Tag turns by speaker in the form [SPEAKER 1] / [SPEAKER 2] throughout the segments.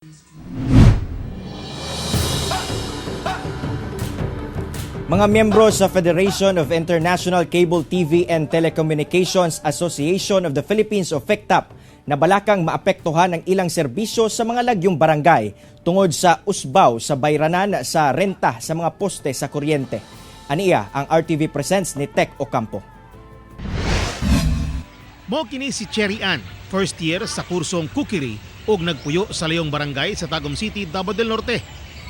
[SPEAKER 1] Mga miyembro sa Federation of International Cable TV and Telecommunications Association of the Philippines o FICTAP na balakang maapektuhan ang ilang serbisyo sa mga lagyong barangay tungod sa usbaw sa bayranan sa renta sa mga poste sa kuryente. Aniya ang RTV Presents ni Tech Ocampo.
[SPEAKER 2] Mo kini si Cherry Ann, first year sa kursong cookery ug nagpuyo sa Layong Barangay sa Tagum City, Davao del Norte.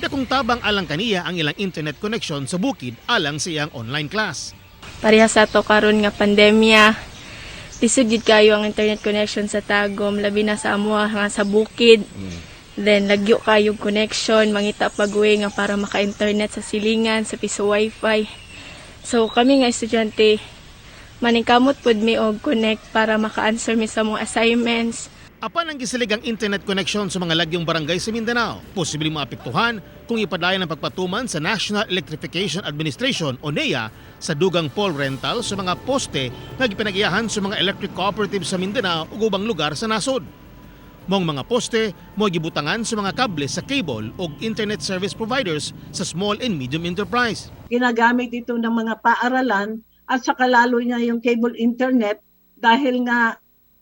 [SPEAKER 2] Dakong tabang alang kaniya ang ilang internet connection sa bukid alang sa iyang online class.
[SPEAKER 3] Pareha sa ato karon nga pandemya. Lisod gyud kayo ang internet connection sa Tagum, labi na sa amoa nga sa bukid. Then lagyo kayo connection, mangita pag-uwi nga para maka-internet sa silingan, sa piso wifi. So kami nga estudyante, maningkamot pud mi og connect para maka-answer mi sa mga assignments.
[SPEAKER 2] Apan ang gisilig ang internet connection sa mga lagyong barangay sa Mindanao, posibleng maapektuhan kung ipadayon ang pagpatuman sa National Electrification Administration o NEA sa dugang pole rental sa mga poste nga gipinag-iyahan sa mga electric cooperative sa Mindanao ug ubang lugar sa nasod. Mong mga poste mo gibutangan sa mga kable sa cable ug internet service providers sa small and medium enterprise.
[SPEAKER 4] Ginagamit ito ng mga paaralan at saka lalo niya yung cable internet dahil nga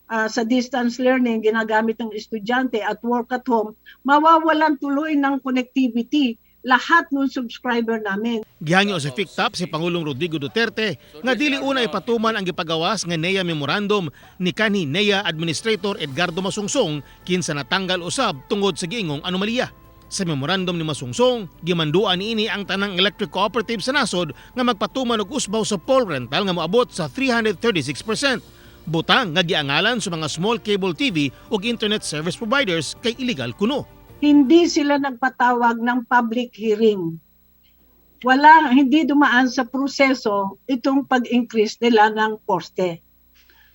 [SPEAKER 4] sa distance learning ginagamit ng estudyante at work at home, mawawalan tuloy ng connectivity lahat ng subscriber namin.
[SPEAKER 2] Gihangyo sa FICTAP si Pangulong Rodrigo Duterte nga dili una ipatuman ang gipagawas nga NEA Memorandum ni kanhi NEA Administrator Edgardo Masungsong, kinsa natanggal usab tungod sa giingong anomalya. Sa memorandum ni Masungsong, gimanduan niini ang tanang electric cooperative sa nasod nga magpatuman og usbaw sa pole rental nga moabot sa 336%. Butang nga giangalan sa mga small cable TV ug internet service providers kay illegal kuno.
[SPEAKER 4] Hindi sila nagpatawag ng public hearing. Wala, hindi dumaan sa proseso itong pag-increase nila ng poste.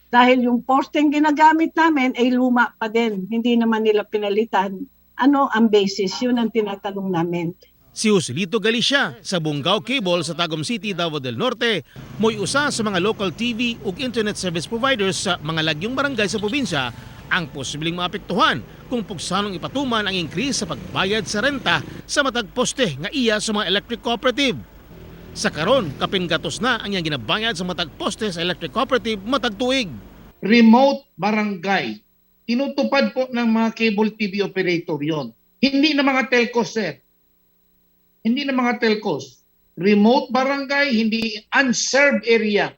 [SPEAKER 4] Dahil yung posteng ginagamit namin ay luma pa din, hindi naman nila pinalitan. Ano ang basis? Yun ang tinatanong namin.
[SPEAKER 2] Si Joselito Galicia sa Bungao Cable sa Tagum City, Davao del Norte, mo'y usa sa mga local TV ug internet service providers sa mga lagyong barangay sa probinsya ang posibleng maapektuhan kung pugsanong ipatuman ang increase sa pagbayad sa renta sa matag poste nga iya sa mga electric cooperative. Sa karon, kapin gatos na ang iyang ginabayad sa matag poste sa electric cooperative matag tuig.
[SPEAKER 5] Remote barangay. Tinutupad po ng mga cable TV operator yon. Hindi na mga telcos, sir. Hindi na mga telcos. Remote barangay, hindi unserved area.